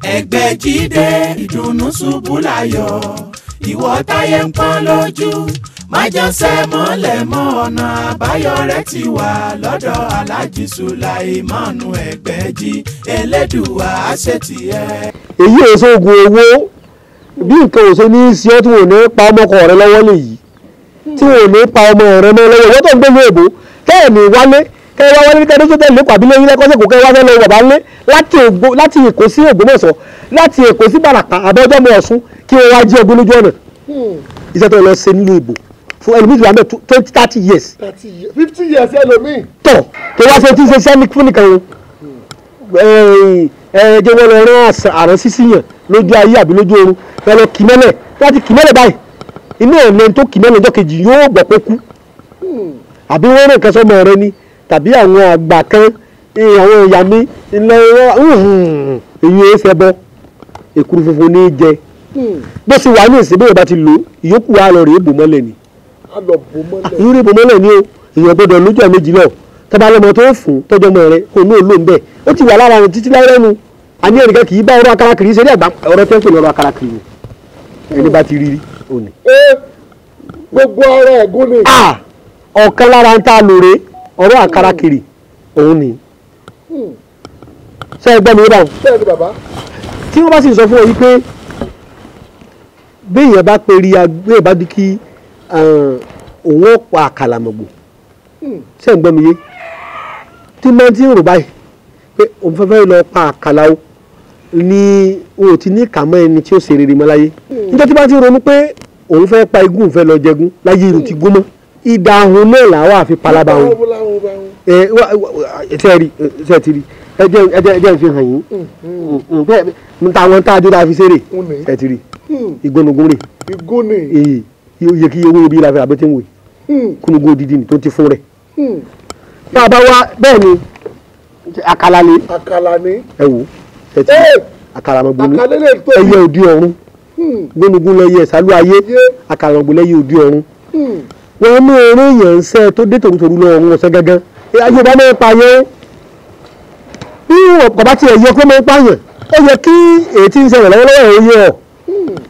Ẹgbẹ́ jíde ìdùnnú ṣubú láyọ̀, ìwọ táyé ń pọ́n lójú, májànsẹ́ mọ́lẹ̀ mọ́ ọ̀nà àbáyọ rẹ̀ ti wà lọ́dọ̀ Alhaji Sulaimanu Ẹgbẹ́jí, Elédùwà àṣetìẹ́. Èyí ò sóògùn owó bí nǹkan ò ṣe ní í ṣe ọ́ tí wọn ò ní pa ọmọkọ rẹ lọ́wọ́ lèyí, tí wọn ò ní pa ọmọ rẹ mọ́ lọ́wọ́. Ìwọ́n tó ń gbé ní èbó kẹ́ẹ̀mí wálé kẹ́ẹ̀ wá wálé kẹ́ẹ̀ tó tẹ̀lé kọ́ àbílẹ̀ ilé kọ́sẹ̀kọ́ kẹ́ẹ̀ wá fẹ́ lọ bàbá ńlé láti Èkó sí Ògbómọ̀ṣọ́, láti Èkó sí Ìbàràpá àbọ̀jọ́mọ Ọ̀ṣun, kí wọ́n wá jí ọgbọ́n lójú ọ̀nà. Iṣẹ́ tó lọ ṣe nílùú ìbò fún ẹlòmíì tí wàá mẹ́ 20 30 years. 50 years ẹlòmíì. Tọ̀ tó wá ṣe tí ń ṣe sẹ́ni fún nìkan o. Ẹ jẹ́ wọ́n lọ rán àrán sísí yàn lójú ayé àbí lójú oorun, ẹ lọ kì mẹ́lẹ̀ láti kì mẹ́lẹ̀ báyìí, inú ẹ̀ lẹ́ni tó kì mẹ́lẹ̀ ọjọ́ kejì yóò gbọ́ pé kú. Àbí wọ́n rìn kan sọ́mọ rẹ ni, tàbí àwọn àgbà kan, àwọn ìyá mi ilẹ̀ èyí ẹ fẹ́ bọ́ èkuru funfun ní í jẹ. Bó ṣe wà ní ìsìn bí yorùbá ti lò ìyókù wa lọ rèé bò mọ́lẹ̀ ni. Ìyókù rèé bò mọ́lẹ̀ ni o, èèyàn gbọ́dọ̀ lójú ẹ̀ méjì lọ. Tọ́ba lọ́mọ tó fún tọ́jọ́ ọmọ rẹ kò ní òun bẹ́ẹ̀, ó ti wà lára rẹ títí láyé lẹ́nu. Àní ẹnìkan kì í bá ọ̀rọ̀ akara kiri ṣe ní àgbà ọ̀rọ̀ tó ń pè ní ọ̀rọ̀ akara kiri ẹni bá ti rí rí òní. Gbogbo ara ẹ̀gún ni. Ọ̀kan lára ń tá a lòrè ọ̀rọ̀ akara kiri òun ni. Ṣé ẹ gbọ́ mi báwọn? Bẹ́ẹ̀ni bàbá. Tí wọ́n bá sì sọ fún ọ yìí pé bí èèyàn bá pe rí agbé bá di kí òun ó pa àkàlàmọ̀gbò. Ṣé ẹ gbọ́ mi yé? Tí máa ti ń rò báyìí pé òun fẹ́ fẹ́ lọ pa àkàlà o ni o ti ní kàmọ́ ẹni tí ó ṣe rere mọ́ láyé. Níjọ́ tí bá ti ronú pé òun fẹ́ pa igún, òun fẹ́ lọ jẹgún láyé irun ti gún mọ́. Ìdá ahun náà làwọn àfi palaba wọn. Ẹ ti rí ẹ jẹ́ fi hàn yín. Táwọn tá a jó tá a fi ṣeré ẹ ti rí ìgbónugún rè. Igún ni. Iye kí owó ibi la fẹ́ àbẹ́tẹ̀ ń wò kúnugún odidi ni tó ti fún rẹ̀. Tá a bá wá bẹ́ẹ̀ ni àkàlà ni. Àkàlà ni. Ẹ wò ẹ ti rí àkàlà mọ̀gbọ́n ni ẹyẹ òdi ọ̀run gbónugún lẹ́yẹ ìsálú ayé, àkàlà mọ̀gbọ́n lẹ́yẹ òdi ọ̀run. Wọ́n mú eré yẹn ń sẹ́ tó dé tòrútòrú lọ ọ̀run ọ̀sẹ̀ gangan. Ayé bá máa ń pa yẹn bí ọ̀bá tiẹ̀ yẹ kó máa ń pààyàn, ó yẹ kí èyí tí ń ṣẹlẹ̀ lọ́wọ́lọ́wọ́ ẹ̀ yẹ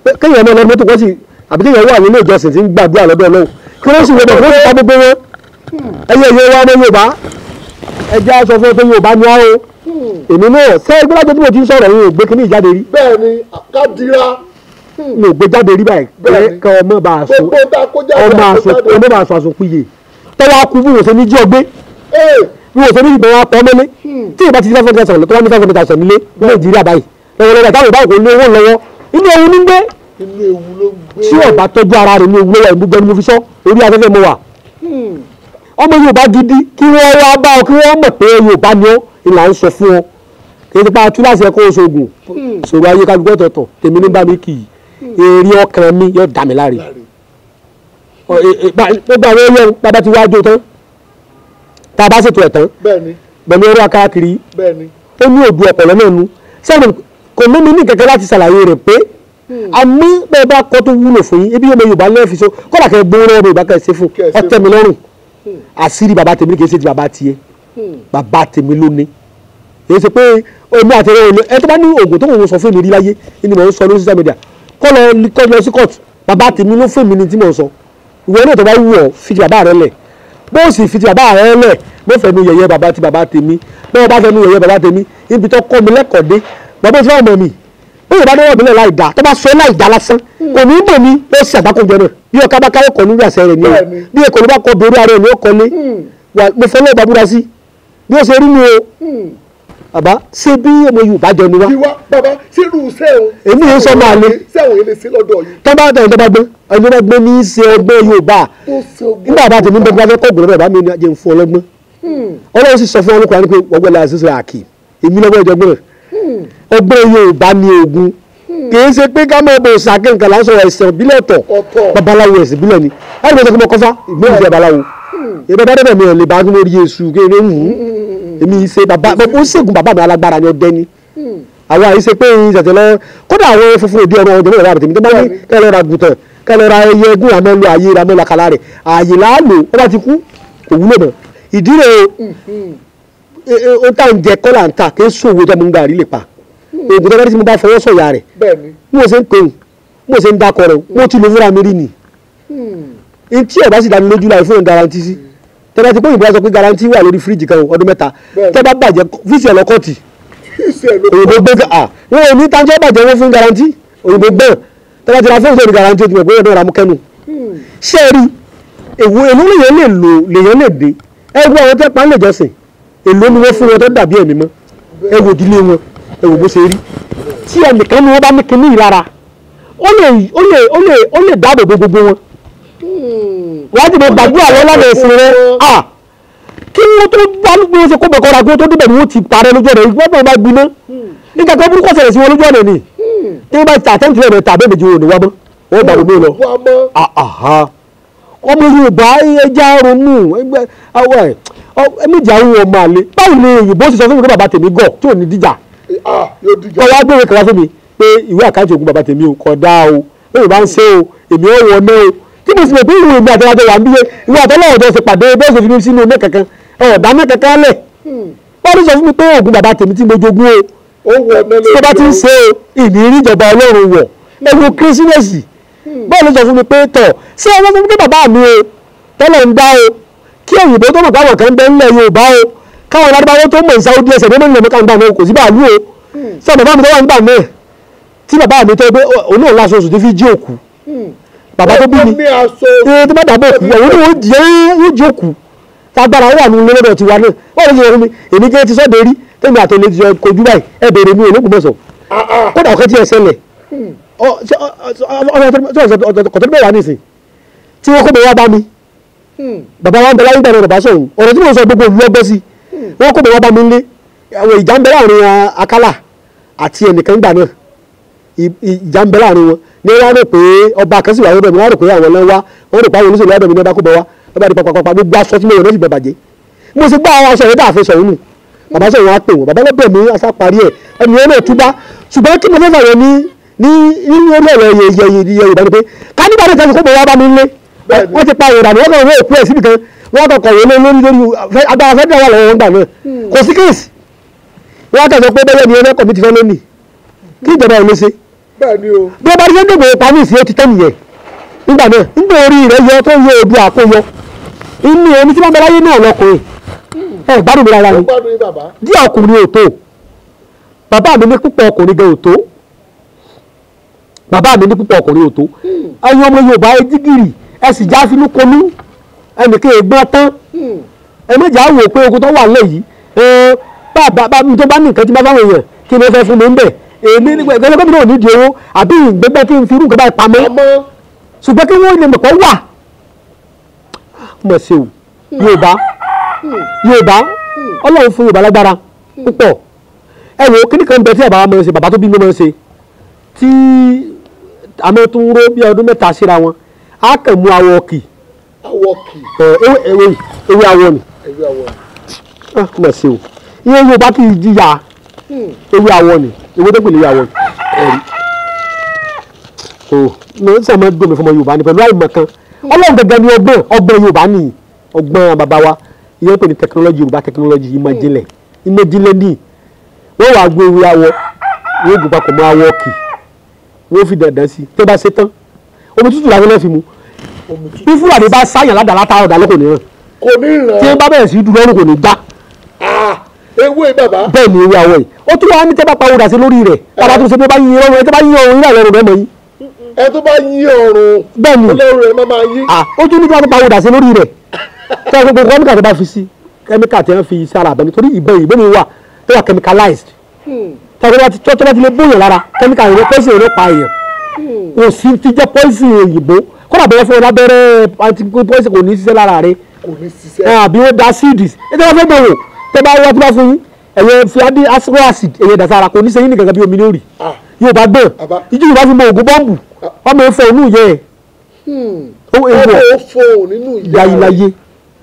ọ̀ kéèyàn máa lọ mọ́tò kọ́ sí àbí kéèyàn wà nínú ìjọsìn tí ń gbàdúrà lọ́dọ̀ Ọlọ́run kí wọ́n sì wọ́n bọ̀ pa gbogbo wọn. Ẹyẹ ìyẹn wa ọmọ Yorùbá ẹ jẹ́ á sọ fún ọ pé Yorùbá ni á o. Èmi náà ṣé ẹgbẹ́ lájọ tí mo ti ń sọ̀rọ̀ yìí ò gbé kíní ìjáde rí. Bẹ́ẹ̀ni ká dira. Mi ò gbé jáde rí báyìí kẹ ọmọ bá a sùn ọmọ bá a sùn àsùnpìyè tọ́wọ́ á kú bí wọ́n ṣe ní jí ọgbẹ́ bí wọ́n ṣe ní ìbọn wa pọ̀ mọ́lé tí ìbá ti di 500,000 tó wá ní 500,000 nílé Nàìjíríà báyìí lọ́wọ́lọ́wọ́ táwọn ìbáwò kò ní owó lọ́wọ́ inú ewu ní gbé tí ọba tọ́jú ara rẹ̀ ní ewu lọ́wọ́ ìmúgbẹ́ ni mo fi sọ orí afẹ́fẹ́ mo wà. Ọmọ Yorùbá gidi kí wọ́n wá bá ọ kí wọ́n mọ̀ pé Yorùbá ni ọ́ ìlà ń sọ fún ọ kì í ti pa túláàsì ẹ̀kọ́ oṣoògùn sọ̀rọ̀ ayé kálukú ọ̀tọ̀ọ̀tọ̀ tèmi ní bá mi kì í èrè ọkàn mi yóò dà mí láre. Gbogbo àwọn ẹyẹ bàbá ti wá jó tán tá a bá ṣètò ẹ̀ tán pẹ̀lú ọ̀rọ̀ akáàkiri ó ní òdu ọ̀pọ̀lọ́ náà nu sẹ́ni kò mú mi ní kẹ̀kẹ́ láti ṣàlàyé rẹ̀ pé àmì bẹ́ẹ̀ bá kọ́ tó wúlò fún yín ebi ọmọ Yorùbá lẹ́ẹ̀ fi so kọ́dà kẹ́ gbóná ọmọ Yorùbá kẹ́ ṣe fún ọ tẹ́ mi lọ́rùn. Àṣírí bàbá tèmi kì í ṣe ti bàbá tiẹ̀, bàbá tèmi ló ní. Èyí ṣe pé omi àti ẹ̀rọ ẹ tó bá ní oògùn tó ń sọ fún mi rí láyé ni mò ń sọ lórí social media kọ́ lọ sí court bàbá tèmi ló fún mi ní tí mò ń sọ. Ìwọ náà tó bá wù ọ́ fi ti bàbá rẹ lẹ̀, bó sì fi ti bàbá rẹ lẹ̀ mo fẹ́ nu yẹ̀yẹ́ bàbá ti bàbá tèmi, bọ́ọ̀ bá fẹ́ nu yẹ̀yẹ́ bàbá tèmi ibi tó kọ́ mi lẹ́kọ̀ọ́ dé bàbá tí wọ́n mọ̀ mi ó yẹ bá dọ́wọ́ mi lẹ̀ láì dá tó bá sọ láì dá lásán kò ní mọ̀ mi ó sì àgbákòjọ náà bí ọ̀ká bá káwọ́ kọ́ nígbà sẹ́rẹ̀ ni o bí èkó ló bá kọ́ bẹ̀rù ara ẹ̀ ní ó kọ́ lé mo fẹ́ lọ́ọ́ bàbúrà sí bí ó ṣe rí mi o. Bàbá ṣé bí ọmọ Yorùbá jọ ni wá. Ìwà bàbá sírú sẹ́wọ̀n. Èmi yẹn sọ máa le. Sẹ́wọ̀n yẹn lè sí lọ́dọ̀ yìí. Tọ́ bá tẹ̀ tọ́ bá gbọ́n ẹni bá gbọ́n ní í ṣe ọgbọ́n Yorùbá. Nígbà bá tèmi bẹ́ẹ̀ bá fẹ́ kọ́ ògùn lọ́dọ̀ bàbá mi ni jẹ́ ń fún ọlọ́gbọ́n. Ọlọ́run sì sọ fún ọlọ́kùnrin pé ọgbọ́n la ṣe àkì èmi lọ́gbọ́n ìjọgbọ́n ọgbọ́n Yorùbá ni ogun kì í ṣe pé ká máa bọ̀ ṣàkẹ́ nǹkan là ń sọ̀rọ̀ ẹ̀sìn ìbílẹ̀ ọ̀tọ̀ babaláwo ẹ̀sìn ìbílẹ̀ ni láti bọ̀ sọ pé mo kọ́fá ìgbóhùn sí babaláwo ìbá bá dẹ́bẹ̀ mi ò lè bá lórí Èṣù kéré wù ú èmi ṣe bàbá ó ṣègùn bàbá mi alágbára ni ọdẹ ni àwọn àyíṣe pé ìṣẹ̀tẹ̀ lọ kódà àwọn funfun òdi ọ̀rọ̀ ọ̀dọ́ mẹ́wàá tèmi tó bá ní kẹ́ lọ ra gùtàn kẹ́ lọ ra ẹyẹ egún àmọ́ lu ààyè àmọ́ lu àkàlà rẹ̀ ààyè láàlò ó bá ti kú kò wúlò mọ́ ìdí rẹ̀ o ó tà ń jẹ kọ́là ń tà kí sòwò tó mú gàrí lè pa Oògùn tó bá dé tí mo bá fọwọ́ sọ̀yà rẹ̀ bí mo ṣe ń pè ń mo ṣe ń dakọ̀ rẹ̀ mo ti lò fúnra mi rí ni. Ntí ẹ̀ bá sì dání lójú láì fóun garanti sí. Tẹ́lá ti pé òyìnbó sọ pé garanti wà lórí fíríjì kan ọdún 3. Tẹ́ bá bàjẹ́ fíìsì ẹ̀ lọ́kọ̀tì. Òyìnbó gbé à wọn ò ní tanjọ́ bàjẹ́ wọn fún garanti. Òyìnbó gbọ́n tẹ́lá ti ra fóun sórí garanti ó ti mọ̀ pé ọdún ìràmú kẹ́nu. Ṣé ẹ rí èwo èló lèyàn lè lò lèyàn lè dé ẹ wo àwọn tẹ́ pa ń lè jọsìn èló ni wọ́n fún wọn tó dàbí ẹ̀mí mọ́ ẹ wo ìdílé wọn ẹ wò bó ṣe rí. Tí ẹnìkan ni wọ́n bá ní kinní ìlara ó lè dáàbò bo gbogbo wọn. Wọ́n á ti mọ gbàdúrà wọn lábẹ́ ẹ̀sìn rẹ̀ à kí wọ́n tó bá bí wọ́n ṣe kó bẹ̀kọ́ ra kí wọ́n tó débẹ̀ ni wọ́n ti parẹ́ lójú ọ̀nà ìgbọ́n náà bá gbiná. Nígbà tó burúkú ọ̀sẹ̀ sí wọn lójú ọ̀nà ni tí wọ́n bá ta àtẹ́ǹtì rẹ̀ tàbí èmejì wọn ò ní wá mọ́ wọ́n bá omi lọ. Ọmọ Yorùbá ẹja ronú ẹgbẹ́ méjì àwọn ọmọ àlè báwo ni òyìnbó ti sọ fún mi pé bàbá tèmi gọ̀ tí ò ní díjà kọ́ wá gbé ìwé kan wá fún mi pé ìwé àkáǹtì ògùn bàbá tèmi ò kọ̀ dáa o lóyún bá ń ṣe o èmi ò wọ̀ náà o tí mo sì mọ̀ pé ìwé mi àtẹwájọ wà ń bíyẹ ìwé àtọ́lọ́ ọ̀dọ́ ṣe pàdé bẹ́ẹ̀ ṣe fi mi sínú ilé kankan ọ̀dà mẹ́ kankan lẹ̀ wọ́n ló sọ fún mi pé ògùn bàbá tèmi tí mo jogún o tí mo bá ti ń ṣe o ìní rí ìjọba Ọlọ́run wọ̀ ẹ wo kírísímẹ́sì bọ́ọ̀ ló sọ fún mi pé tọ̀ ṣé ọwọ́ fún mi pé bàbá mi o tọ́lọ̀ ń dá o kí òyìnbó tó mọ̀ káwọn kan bẹ́ ńlẹ̀ Yorùbá o káwọn lárúbáwọ́ tó mọ̀ ní Saudi ẹsẹ̀ mímọ́ nílẹ̀ mọ́ká ń gbà náà kò sí bàálù o sọ bàbá mi tó wà ń gbà náà tí bàbá mi tó pé òun náà láṣọ oṣù tó fi jí òkú bàbá tó bí mi ee tó bá dàbọ̀ òkú òun náà yóò jí òkú tágbára wà nínú ilé lọ́dọ̀ tiwa náà wọ́n lè ṣe fún mi èmi jẹ́ ti sọ́dọ̀ rí tẹ́mi àtẹ̀lé ti kojú báyìí ẹ bèrè mi Ológbòmọ̀ṣọ́ kódà ọ̀kẹ́ tí ẹ ṣẹlẹ̀ ọ̀tọ̀ bẹ́ẹ̀ wà nísìn tí wọ́n kó bẹ̀ wá bá mi bàbá wa ń bẹ láyé gbàdọ̀ bàbá sọ̀hún ọ̀rọ̀ tí mo sọ gbogbo ìlú ọgbẹ́ sí wọ́n kó bẹ̀ wá bá mi nílé àwọn ìjà ń bẹ láàrin Akálà àti ẹnìkan gbà náà ìjà ń bẹ láàrin wọn ní wọ́n rò pé ọba kan sì wà lọ́dọ̀ mi wọ́n rò pé àwọn ọlọ́wà wọ́n rò pé àwọn olóṣèlú ọ̀dọ̀ mi ní ọba kó bọ̀ wá ọba di pàpàpàpà gbogbo aṣọ tí mo yọ̀ lọ́sì bàjẹ́ mo sì gbá àwọn aṣọ rẹ̀ dáàfin sọ̀hún nù bàbá sọ̀hún wá pè wọ́n bàbá lọ́bẹ̀ mi aṣá parí ẹ̀ ẹni yẹn náà túbá ṣùgbọ́n kí mo fẹ́ fàyọ ní ní orí ọ̀rọ̀ Yorùbá ni pé ká nígbà tó kẹ́sì kó bọ̀ wá bá mi nílé wọ́n ti pa ìrànà wọ́n kàn wọ́n òkú ẹ̀ síbi kan wọ́n kàn kọ̀wé lórí lórí agbára fẹ́ dáwà lọ́wọ́ gbà náà kò sí kéèsì wọ́n kàn sọ pé bẹ́ẹ̀ ni ẹlẹ́kọ̀ọ́ mi ti fẹ́ lónìí kí ìjọba ò lè ṣe bí wọ́n bá rí sẹ́ńdẹ̀ gbòòrò pamọ́ ìsìn ó ti tẹ́ nìyẹn nígbà náà nígbà orí rẹ̀ yọ tó yọ òdu àkóyọ inú ẹni tí wọ́n bẹ láyé náà lọkùnrin ẹ gbádùn mi rárá ni díẹ̀ ọkùnrin ò tó bàbá mi ní púpọ̀ ọkùnrin gan ò tó bàbá mi ní púpọ̀ ọkùnrin ò tó ẹ̀yin ọmọ Yorùbá ẹ jígìrì ẹ sì já sínú konú ẹnìkan ègbọ́n tán ẹ méjì á wò pé ogun tó wà lẹ̀ yìí bàbá mi tó bá ní nǹkan tí bá fáwọn èèyàn kí ni ó fẹ́ fún mi ń bẹ̀ èmi nígbà ìgbẹ́ gómìnà ò ní di owó àbí ìgbẹ́gbẹ́ kí n fi irú nǹkan báyìí pamọ́ ṣùgbọ́n kí wọ́n lè mọ̀ kọ́ wà mọ̀ sí o Yorùbá Yorùbá Ọlọ́run fún Yorùbá lágbára púpọ̀ ẹ wò kíní kan bẹ tí bàbá máa ń ṣe bàbá tó bí mi máa ń ṣe tí àmọ́ tó ń ró bí ọdún 3 síra wọn á kàn mú awọ kì ewé ewé awọ ni mọ̀ sí o ìyẹn Yorùbá kì í jìyà ewé awọ ni ewé tó pè ní ewé awọ ni ẹ̀rí o ní sọ ma gbọmọ fọmọ Yorùbá ni pẹ̀lú àìmọ̀ kan Ọlọ́run gẹ́gẹ́ ni ọgbọ́n ọgbọ́n Yorùbá ni ọgbọ́n bàbá wa ìyẹn pè ní tẹkinọ́lọ́jì Yorùbá tẹkinọ́lọ́jì ìmọ̀ ìjìnlẹ̀ ìmọ̀ ìjìnlẹ̀ ní wọ́n wàá gbé ewé awọ wọ́n gùn papọ̀ mọ́ awọ kì wọ́n fi dandan sí tó bá ṣe tán omi tútù làwọn náà fi mu bí Fúlàní bá sáyàn ládàá látàrọ̀ dà lóko nìyẹn tí wọ́n bá bẹ̀rẹ̀ sí dúró lọ́rùn kò ní já. Ewé bàbá. Bẹ́ẹ̀ ni ewé awọ yìí ó tún wá ní tẹ́ bá pa òdà sí lórí rẹ̀ bàbá tó ṣe bí ó bá yín ọrùn ẹ tó bá yín ọrùn yín àlọ́ rẹ̀ mọ́ yín. Ẹ tó bá yín ọrùn bẹ́ẹ̀ ni ọlọ́run rẹ̀ máa yín. Ó tún ní tí wọ́n pa òdà sí lórí rẹ̀ tẹ́ gbogbo kẹ́míkà tó bá fi sí kẹ́míkà tí wọ́n fi sára àbẹ̀ nítorí ìbọn ìbọn mi wà tó wà chemicalized tẹ́ tó bá ti lè bóyàn lára kẹ́míkà yẹn poison yẹn ló pa èèyàn kò sí ti jẹ́ poison òyìnbó kódà bẹ́ẹ̀ fún ọ lábẹ́rẹ́ anti poison kò ní ṣiṣẹ́ lára rẹ̀ àbí ó da seeds ẹ tẹ́ wọ́n fẹ́ bẹ̀rù tẹ́ bá wá tó bá fún yín ẹ̀yẹ fi adé acid ẹ̀yẹ dàsára kò ní ṣe yín ní gangan bí omi ní òrì yóò bá gbọ́n ìjì yóò bá fi mọ ògùn bọ́ǹbù ọmọ ẹ̀fọ́ inú yẹ ẹ̀ ìyá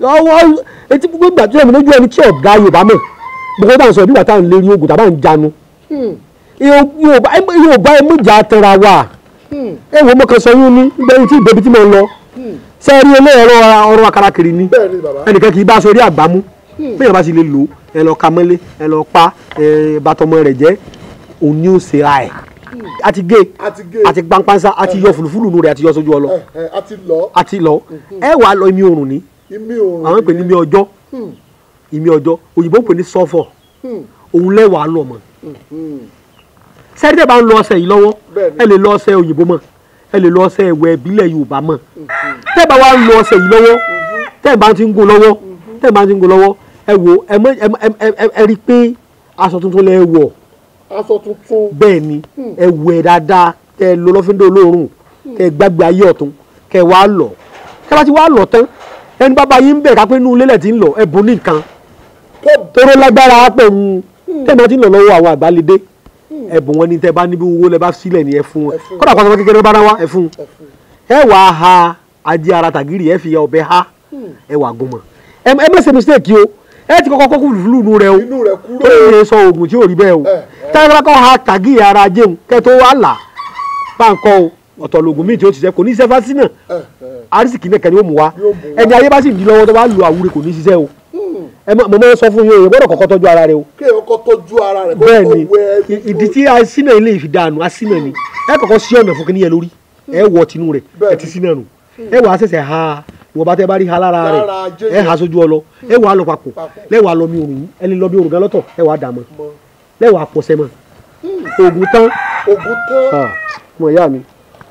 ọwọ́ etí gbogbo ìgbà tí ẹ̀mí lójú ẹni tí ọ̀gá Yorùbá mọ̀ gbogbo táwọn sọ ìdíwà táwọn lérí ogun tàbá ń janu Yorùbá ẹ méjà tẹra wà ẹ wo mọ̀kàn sọ yín ní gbẹ̀yìn tí ìbẹ̀bí tí mo lọ ṣe rí eléyọ̀rọ̀ ọ̀rọ̀ àkàràkiri ni ẹnìkan kì í bá aṣọ orí àgbámú bẹ́ẹ̀ bá sì lè lò ẹ lọ ka mọ́lé ẹ lọ pa ẹ bàtọmọ rẹ̀ jẹ́ Òun ni ó ṣe ra ẹ̀. Àti gé, àti gbangbansa, àti yọ fùlùfùlù nù rẹ̀, àti yọ sójú ọlọ, àti lọ. Ẹ wàá lọ imi oòrùn ní, àwọn pè ní imi ọjọ́, imi ọjọ́ òyìnbó pè ní sọ́fọ̀. Òun lẹ́wàá lọ mọ̀. Sẹ́rí tẹ́ bá ń lọ ọṣẹ yìí lọ́wọ́, ẹ lè lọ ọṣẹ òyìnbó mọ̀, ẹ lè lọ ọṣẹ ẹ̀wẹ̀ ìbílẹ̀ Yorùbá mọ̀. Tẹ́ bá wá ń lọ ọṣẹ yìí lọ́wọ́, tẹ́ bá ti ń gún lọ́wọ́, tẹ́ bá ti ń gún lọ́wọ́, ẹ wò ẹ rí i pé aṣọ tuntun lẹ wọ̀. Aṣọ tuntun. Bẹ́ẹ̀ ni, ẹ wẹ̀ dáadáa, kẹ́ ẹ lo lọ́fíńdò olóòórùn, kẹ́ ẹ gbàgbé ayé ọ̀tún, kẹ́ ẹ wá lọ. Kẹ́ bá ti wá lọ tán, ẹni bàbá yín ń bẹ̀ ká pé inú ilé lẹ̀ ti ń lọ, ẹ bùn ní nǹkan. Tóró lágbára pẹ̀lú tẹ́ bá ti ń lọ lọ́wọ́ àwọn àgbálédé, ẹ̀bùn wọn ni tẹ́ bá níbi owó lẹ bá sílẹ̀ ni ẹ fún wọn. Kódà pàṣẹ kékeré bá wá ẹ fún. Ẹ wàá ha ajé ara tàgìrì, ẹ fi ọbẹ̀ ha, ẹ wà gún mọ́. Ẹ má ṣe mistake o, ẹ ti kọ́kọ́ kókó fúlùfúlù nù rẹ o, ó lè sọ oògùn tí ò rí bẹ́ẹ̀ o. Tẹ́lẹ̀ kọ́ ha tàgìrì ara jẹun kẹ́ tó wá là bá ń kọ́ o, ọ̀tọ̀ lògùn míì tí ó ti ṣe kò ní ṣiṣẹ́ fásínà, arísìkì náà kẹ́ni ó mú wa. Ẹni ayé bá sì di lọ́wọ́ tó bá lu àwúre kò ní ṣiṣẹ́ o. Mo máa ń sọ fún yín o, gbọ́dọ̀ kọ́kọ́ tọ́jú ara rẹ o. Kéèyàn kọ́ tọ́jú ara rẹ. Bẹ́ẹ̀ ni, ìdí tí asínà ilé ìfidànù asínà ni ẹ kọ́kọ́ sí ọ̀nà fún kíní yẹn lórí, ẹ wọ tinú rẹ, ẹ ti sínà nù, ẹ wàá ṣẹ̀ṣẹ̀ ha ìwọ̀n bá tẹ́ bá rí ha lára rẹ̀, ẹ ha sójú ọlọ, ẹ wàá lọ papọ̀, lẹ́wàá lọ mi òrùn, ẹ lè lọ mi òrùn gan lọ́tọ̀, ẹ wàá dà mọ́, lẹ́wàá pọ̀sẹ̀ mọ́. Ògùn tán. Ògùn tán. Mọ̀ ìyá mi,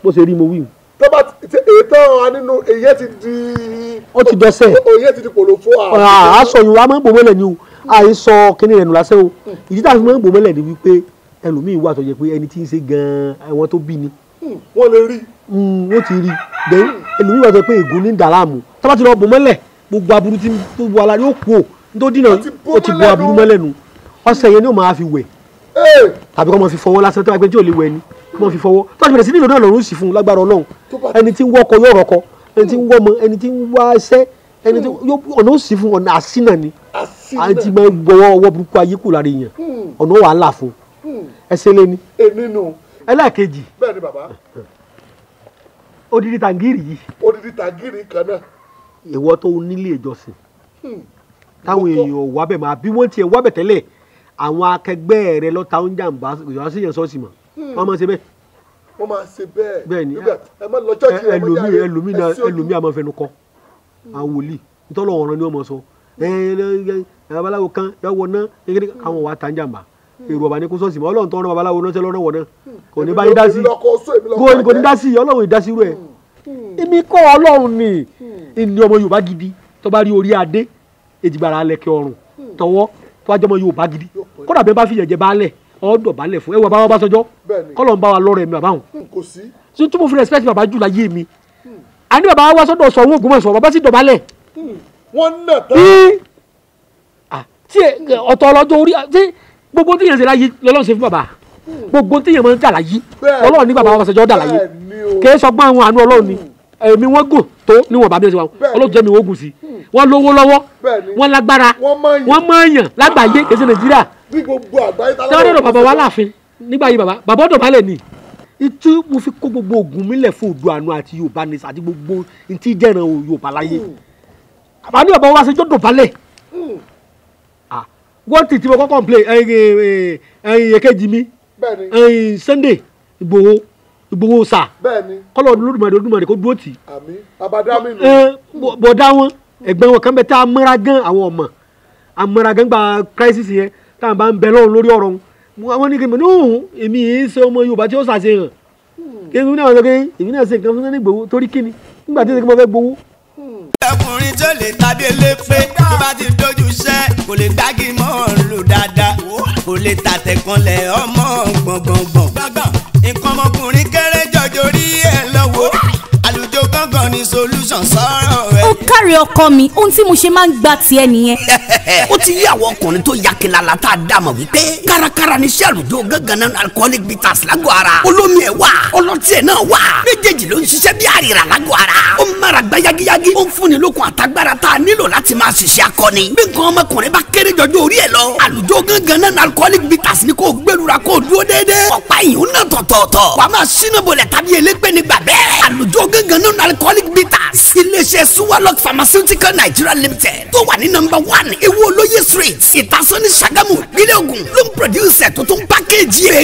bó ṣe rí mo wí. Tó bá ètò wa nínú èyí ti di. Ó ti dọ́sẹ̀. Òye ti di kòlòfó. Àṣọ yìí wa máa ń bò mọ́lẹ̀ ni o, àìsọ kíní rẹ̀ nù lásán o. Ìdí tá a fi máa ń bò mọ́lẹ̀ ni wípé ẹlòmíì wà tó jẹ́ pé ẹni tí ń ṣe gan-an àwọn tó bí ni. Wọ́n lè rí. Wọ́n ti rí. Then ẹlòmíì wà tó pé ègún ní dàlámù. Tó bá ti lọ bò mọ́lẹ̀, gbogbo aburú tí gbogbo ara yóò kú o. Nítorí dínà ó ti bo aburú mọ́lẹ̀ nu. Ọṣẹ yẹn ni ó máa fi wẹ̀. Tàbí kọ́ máa fi fọwọ́ lásán tó bá pẹ́ tí ò lè wẹ̀ ni. Kọ́ máa fi fọwọ́. Tó bá ti bẹ̀rẹ̀ sí nílò náà lọ́rùn sì fún un lágbára Ọlọ́run. Ẹni tí ń wọ́kọ yóò rọ́kọ, ẹni tí ń wọ́mọ, ẹni tí ń wá iṣẹ́, ẹni tí ọ̀nà ó sì fún ọ̀nà àsínà ni. Àti máa gbọ́wọ́ ọwọ́ burúkú ayé kù lára èèyàn. Ọ̀nà wàhálà fún un. Ẹsẹ̀ lé ní. Ẹlẹ́ẹ̀kejì. Bẹ́ẹ̀ ni bàbá. Odidi tàǹgìrì yìí. Odidi tàǹgìrì kan náà. Ìwọ tó nílé ìjọsìn. Táwọn èèyàn wá bẹ̀ máa bí wọ́n tiẹ̀ wá bẹ̀ tẹ́lẹ̀. Àwọn akẹgbẹ́ rẹ lọ́ta ń jàǹbá ìyá sí yẹn sọ́ọ̀sì mọ̀. Wọ́n máa ṣe bẹ́ẹ̀. Wọ́n máa ṣe bẹ́ẹ̀. Bẹ́ẹ̀ ni ẹlòmíì ẹlòmíì a máa fẹnu kọ. Àwọn wòlíì ntọ́lọ̀ ọ̀ràn ni wọ́n máa sọ. Babaláwo kan yọ wọ ná kékeré àwọn wà tá ń jàǹbá. Èrò ọba ní kó sọ́ọ̀sì mọ́. Ọlọ́run tó ń rán babaláwo ránṣẹ́ lọ́rọ̀ wọ̀ náà. Kò ní báyìí dá sí. Kò ní dá sí Ọlọ́run ìdásí rẹ̀. Èmi kọ́ Ọlọ́run ni. Ìní ọmọ Yorùbá gidi tó bá rí orí adé èjìgbára lẹ̀kẹ̀ ọrùn tọwọ́ tó wájú ọmọ Yorùbá gidi. Kódà bẹ́ẹ̀ bá fi yẹ̀jẹ̀ baálẹ̀ ọ̀dọ̀ baálẹ̀ fún ẹwà báwa bá sọjọ́ kọ́lọ̀ ń bá wa lọ́rọ̀ ẹ̀mí bàbá wọn. Tí mo fi respect bàbá jù láyé mi. Àní bàbá wa sọ́dọ̀ sọ owó Ògbómọ̀ṣọ́ bàbá sì dọ̀bálẹ̀. Wọ́n nà tán. Tí ọ̀tọ̀ ọlọ́jọ́ orí tí gbogbo tí yẹn ṣe láyé lọ́lọ́run ṣe fún bàbá. Gbogbo tí yẹn máa ń dà láyé Ọlọ́run ní bàbá wa sọjọ́ dà láyé. Kì í sọgbọ́n àwọn àánú Ọlọ́run ni. Ẹ̀mí wọn gùn tó níwọ̀n bàbá mi ṣe wa Ọlọ́run jẹ́ mi wọ́n gùn sí. Wọ́n lówó lọ́wọ́, wọ́n lágbára, wọ́n mọ̀ọ́yàn lágbàáyé kì í ṣe Nàìjíríà. Tẹ́wọ́n dọ̀dọ̀ bàbá wa láàfin nígbà yìí bàbá bàbá ọ̀dọ̀ balẹ̀ ni. Ìtú mo fi kó gbogbo ògùn mi lẹ̀ fún Oòduà àánú àti Yorùbá ní àti gbogbo ntí jẹ́ràn Yorùbá láyé. Bàbá ní bàbá wa ṣe jọ́dọ̀ balẹ̀. Wọ́n ti tí mo kọ́ complain ẹ̀yìn èkejì mi ẹ̀yìn Sunday Ìgbòho Ìgbòho sà kọ́lọ̀ Olódùmarè Olódùmarè kó dúró tì. Bọ̀dá wọn ẹ̀gbọ́n wọn kan bẹ tá a mọ́ra gan àwọn ọmọ amọ́ra gan gba crisis yẹn tá a bá ń bẹ lọ́run lórí ọ̀rọ̀ wọn ní kí n bẹ ní òun èmi yìí ṣe ọmọ Yorùbá tí ó ṣàṣehàn kí n náà sọ pé èmi náà ṣe nǹkan fún Sunday Ìgbòho torí kíni nígbà tí mo fẹ́ gbowó. Ọkùnrin tó lè tàbí elépè tó bá ti dojú iṣẹ́ kò lè gbági mọ́ lò dáadáa kò lè tàtẹ̀kànlẹ̀ ọmọ gbọ̀ngbọ̀ngbọ̀n nǹkan ọmọkùnrin kéré jọjọ rí ẹ lọ́wọ́ àlùjọ gángan ni solution sọ̀rọ̀ rẹ. Ó káre ọkọ mi, ohun tí mo ṣe máa ń gba tiẹ̀ nìyẹn. Ó ti yí àwọn ọkùnrin tó ya kinlala tá a dá mọ̀ wípé kárakára ni iṣẹ́ àlùjọ gángan náà alcoholic bitters lágọ̀ ara. Olómi ẹ̀ wà, ọlọ́tí ẹ̀ náà wà. Méjèèjì ló ń ṣiṣẹ́ bí àrìrà lágọ̀ ara. Ó ń mára gbá yagiyagi. Ó ń fúnni lókun àtagbára tá a nílò láti máa ṣiṣẹ́ akọni. Bí nǹkan ọmọkùnrin bá kéré jọjọ orí ẹ̀ lọ. Àlùjọ gángan náà alcoholic bitters ni kò gbẹlura kò dúró déédéé. Ọ̀pá ìyún náà tọ̀tọ̀ọ̀tọ̀. Wàá máa ṣínà bolẹ̀ tàbí elépè nígbà bẹ́ẹ̀. Àlùjọ gángan náà alcoholic bitters. Iléeṣẹ́ Suwalok Pharmaceutical Nigeria Limited tó wà ní nọ́mbà 1 Ewu Olóyè Street, Ìtasọ́ní Ṣàgámù, Ìpínlẹ̀ Ògùn ló ń produce ẹ̀ tó tún pákéjì rẹ̀.